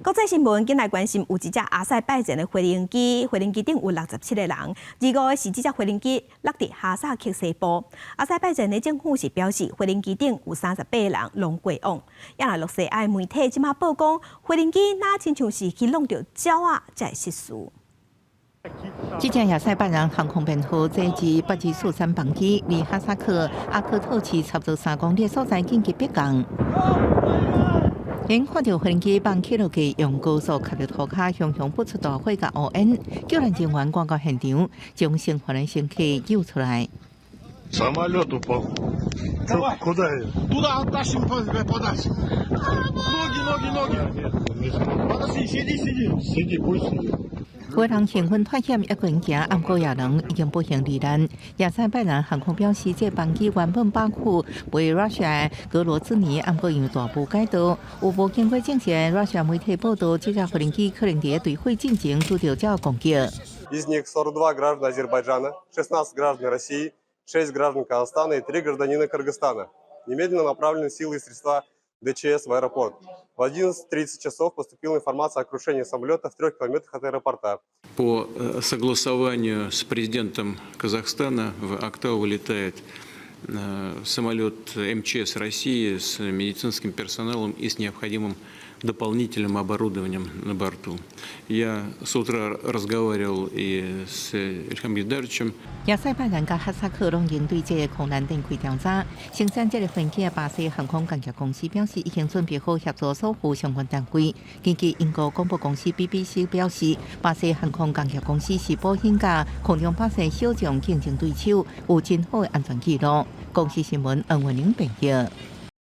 國際新聞，緊來關心有一隻阿塞拜疆的飛行機，飛行機頂有67個人。25日時，這隻飛行機落佇哈薩克西部。阿塞拜疆的政府是表示，飛行機頂有38個人攏過往。也若羅西亞媒體這馬報講，飛行機若親像是去挵著鳥仔才會失事。這架亞塞拜然航空編號 ZG 8243班機，離哈薩克阿克套市差不多3公里的所在緊急迫降。𪜶看著飛行機放起落去，用高速卡著塗跤，熊熊噴出大火佮烏煙，救援人員趕到現場，將生還的乘客救出來。 Самолет упал. Давай. Куда? Туда оттащим подальше. Ноги, ноги, ноги. Подожди, сиди, сиди. Сиди, пусть сидит. 有人興奮脫險，猶閣用行，毋過也人已經不幸罹難。亞塞拜然航空表示，這班機原本巴庫飛 Russia 格羅茲尼，毋過因為大霧改道。有無經過證實，Russia 媒體報道，這架飛行機可能佇墜毀進前拄著鳥攻擊。 Из них 42 граждан Азербайджана, 16 граждан России, 6 граждан Казахстана и 3 гражданина Кыргызстана. Немедленно направлены силы и средства ДЧС в аэропорт. В 11:30 часов поступила информация о крушении самолета в 3 километрах от аэропорта. По согласованию с президентом Казахстана в Актау вылетает самолет МЧС России с медицинским персоналом и с необходимым дополнительным оборудованием на борту. Я с утра разговаривал и с Ильхам Гейдаровичем. 亞塞拜然佮哈薩克攏已經對這个空難展開調查。生產這个飛機的巴西航空工業公司表示，已經準備好協助所有相關單位。根據英國廣播公司 BBC 表示，巴西航空工業公司是波音佮空中巴士小將競爭對手，有真好的安全記錄。公視新聞黃文玲編譯。